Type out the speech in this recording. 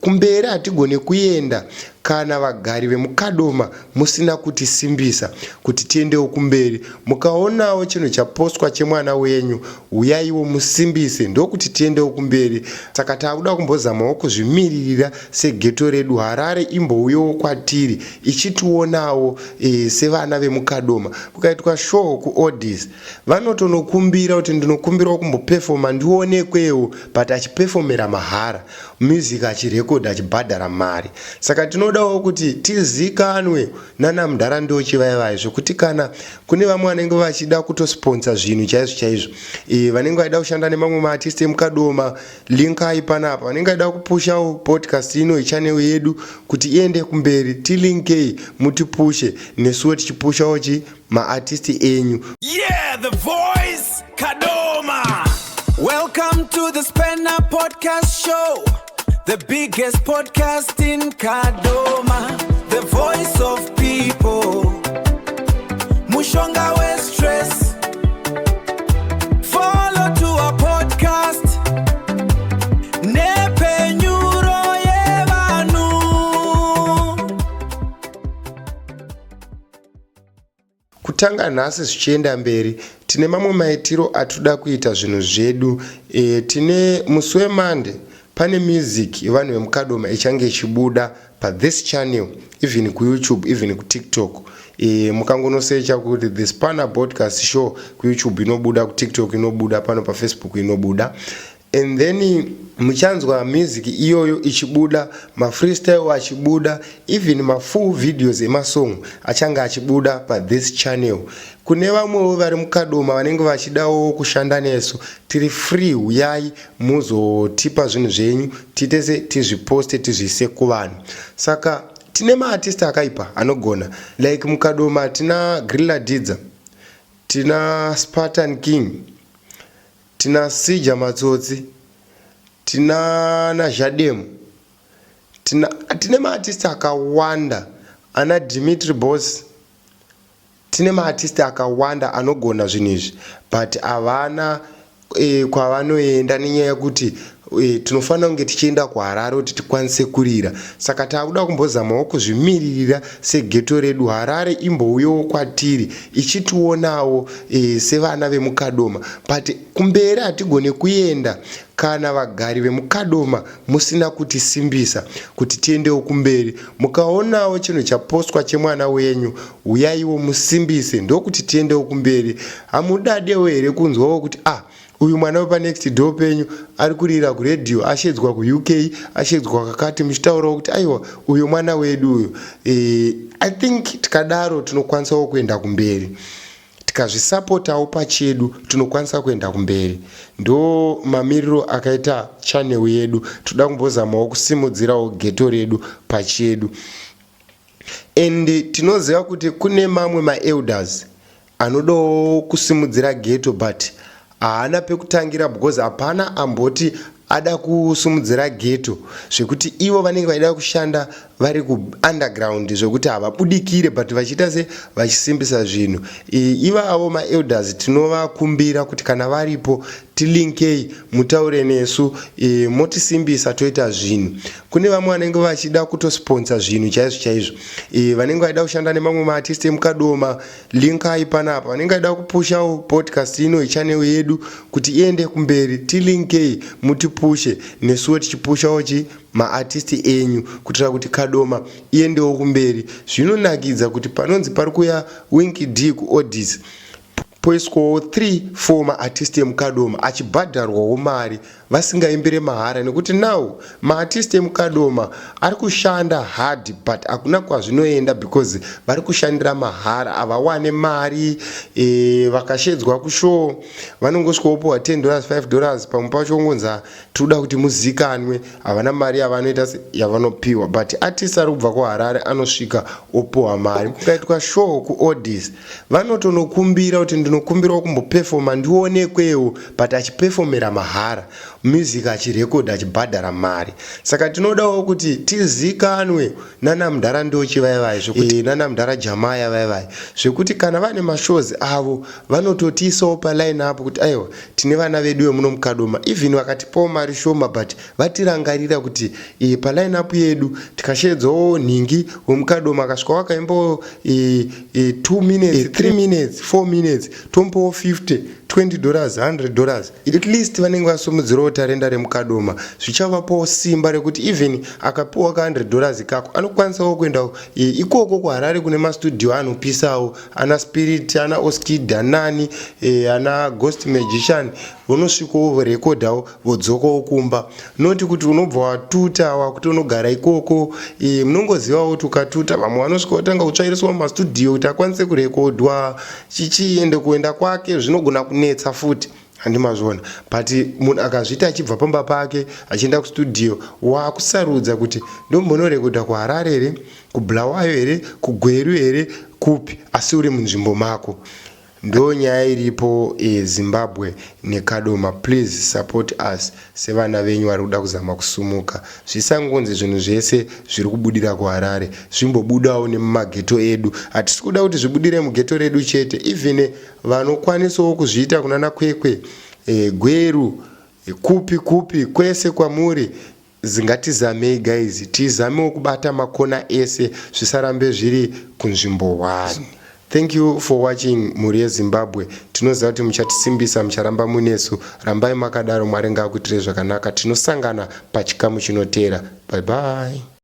Kumberi hatigone kuenda kana vagari vemuKadoma musina kutisimbisa kuti tiendewo kumberi. Mukaonawo chinhu chapostwa chemwana wenyu huyaiwo musimbise ndokuti tiendewo kumberi. Saka takuda kumbozamawo kuzvimiririra seghetto redu Harare imbouyawo kwatiri ichitionawo e, sevana vemuKadoma. Kukaitwa show kuOdis vanotonokumbira kuti ndinokumbirawo kumbopefoma ndionekwewo but achipefomera mahara. Music achirekodha achibhadhara mari saka tinodawo kuti tizikanwe nana mudhara ndochi vaya vaya zvekuti kana kune vamwe vanenge vachida kutosponsa zvinhu chaizvo chaizvo e, vanenge vachida kushanda nemamwe maartist emukadoma linkai panapa vanenge vachida kupushawo podcast ino ichannel yedu kuti iende kumberi tilinkei mutipushe nesuwo tichipushawo chi maartist enyu. Yeah, the voice, Kadoma. Welcome to the Spanner Podcast Show, the biggest podcast in Kadoma, the voice of people. Mushonga we stress. Follow to our podcast. Nepenyuro yevanhu. Kutanga nhasi zvichienda mberi, tine mamwe maitiro atinoda kuita zvinhu zvedu. E, tine musi weMonday pane music yevanhu vemuKadoma ichange ichibuda pathis channel, even kuYouTube, even kuTikTok. E, mukangonosecha kuti The Spanner Podcast Show kuYouTube inobuda, kuTikTok inobuda, pano paFacebook inobuda. And then muchanzwa music iyoyo ichibuda, mafreestyle achibuda, even mafull videos emasong achange achibuda pathis channel. Kune vamwewo vari muKadoma vanenge vachidawo kushanda nesu, tiri free, huyai muzotipa zvinhu zvenyu tiite se tizviposte tizviise kuvanhu. Saka tine maartist akaipa anogona like muKadoma tina Grilla Didza, tina Spartan King, Tina Sija Matsotsi, tina naZhademu, tina tine maartist akawanda ana Dimitri Boss, tine maartist akawanda anogona zvinhu izvi but havana e, kwavanoenda nenyaya yekuti e, tinofanira kunge tichienda kuHarare kuti tikwanise kurira. Saka takuda kumbozamawo kuzvimiririra seghetto redu. Harare imbouyawo kwatiri ichitionawo e, sevana vemuKadoma but kumberi hatigone kuenda kana vagari vemuKadoma musina kutisimbisa kuti tiendewo kumberi. Mukaonawo chinhu chapostwa chemwana wenyu huyaiwo musimbise ndokuti tiendewo kumberi. Hamudadewo here kunzwawo kuti ah uyu mwana wepanext door penyu ari kurira kuradio, ashedzwa kuUK, ashedzwa kakati, muchitaurawo kuti aiwa uyu mwana wedu uyu. E, I think tikadaro tinokwanisawo kuenda kumberi. Tikazvisapotawo pachedu tinokwanisa kuenda kumberi. Ndo mamiriro akaita channel yedu. Toda kumbozamawo kusimudzirawo ghetto redu pachedu. And tinoziva kuti kune mamwe maelders anodawo kusimudzira ghetto but haana pekutangira because hapana amboti ada kusimudzira ghetto zvekuti ivo vanenge vaida kushanda vari kuunderground zvekuti havabudikire but vachiita se vachisimbisa zvinhu. Ivavo maelders tinovakumbira kuti kana varipo tilinkei mutaure nesu e, motisimbisa toita zvinhu. Kune vamwe vanenge vachida kutosponsa zvinhu chaizvo chaizvo e, vanenge vachida kushanda nemamwe maartist emukadoma, linkai panapa. Vanenge vachida kupushawo podcast ino ichannel yedu kuti iende kumberi, tilinkei mutipushe nesuwo tichipushawo chi maartist enyu kuitira kuti Kadoma iendewo kumberi. Zvinonakidza kuti panonzi pari kuya Winky D kuOdis, poiswawo 3 4 maartist emuKadoma achibhadharwawo mari vasingaimbire mahara, nekuti now maartist emuKadoma ari kushanda hard but hakuna kwazvinoenda because vari kushandira mahara, havawane mari. E, vakashedzwa kushow vanongosvika vopiwa $10, $5, pamwe pacho ongonzi tinoda kuti muzikanwe, havana mari yavanoita yavanopiwa. But artist ari kubva kuHarare anosvika opiwa mari. Kukaitwa show kuOdis vanotonokumbira kuti Ndinokumbirawo kumbopefoma, ndionekwewo, but achipefomera mahara, music achirekodha achibhadhara mari. Saka tinodawo kuti tizikanwe nana mudhara Ndochi vaivai, zvekuti nana mudhara Jamaya vaivai, zvekuti kana vane mashows avo vanototiisawo paline up kuti aiwa, tine vana vedu vemuno muKadoma. Even vakatipawo mari shoma, but vatirangarira kuti paline up yedu tikashedzawo nhingi wemuKadoma, akasvika wakaimbawo 2 minutes, 3 minutes, 4 minutes, tomupawo 50, $20, $100 at least, vanenge vasumudzirawo tarenda remuKadoma. Zvichavapawo simba rekuti even akapiwa ka $100 kako, anokwanisawo kuenda ikoko kuHarare kune mastudio anopisawo ana Spirit, ana Oskid, anani ana Ghost Magician, vonosvikawo vorekodhawo, vodzokawo kumba. Noti kuti unobva watuta wakuti unogara ikoko. Munongozivawo kuti ukatuta, vamwe vanosvika votanga kutsvairiswa mumastudio kuti akwanise kurekodwa chichiende kuenda kwake, zvinogona kunetsa futi, handimazviona? But munhu akazviita achibva pamba pake achienda kustudio, waakusarudza kuti ndombonorekodha kuHarare here, kuBulawayo here, kuGweru here, kupi, asi uri munzvimbo mako. Ndo nyaya iripo. Zimbabwe neKadoma, please support us sevana venyu vari kuda kuzama kusumuka. Zvisangonzi zvinhu zvese zviri kubudira kuHarare, zvimbobudawo nemumageto edu. Hatisi kuda kuti zvibudire mugeto redu chete. Even vanokwanisawo kuzviita kunana Kwekwe, Gweru, kupi kupi, kwese kwamuri, ngatizamei guys, tizamewo kubata makona ese, zvisarambe zviri kunzvimbo 1. Thank you for watching, mhuri yeZimbabwe. Tinoziva kuti muchatisimbisa, mucharamba munesu. Rambai makadaro. Mwari ngaakuitirei zvakanaka. Tinosangana pachikamu chinotera. Bye bye.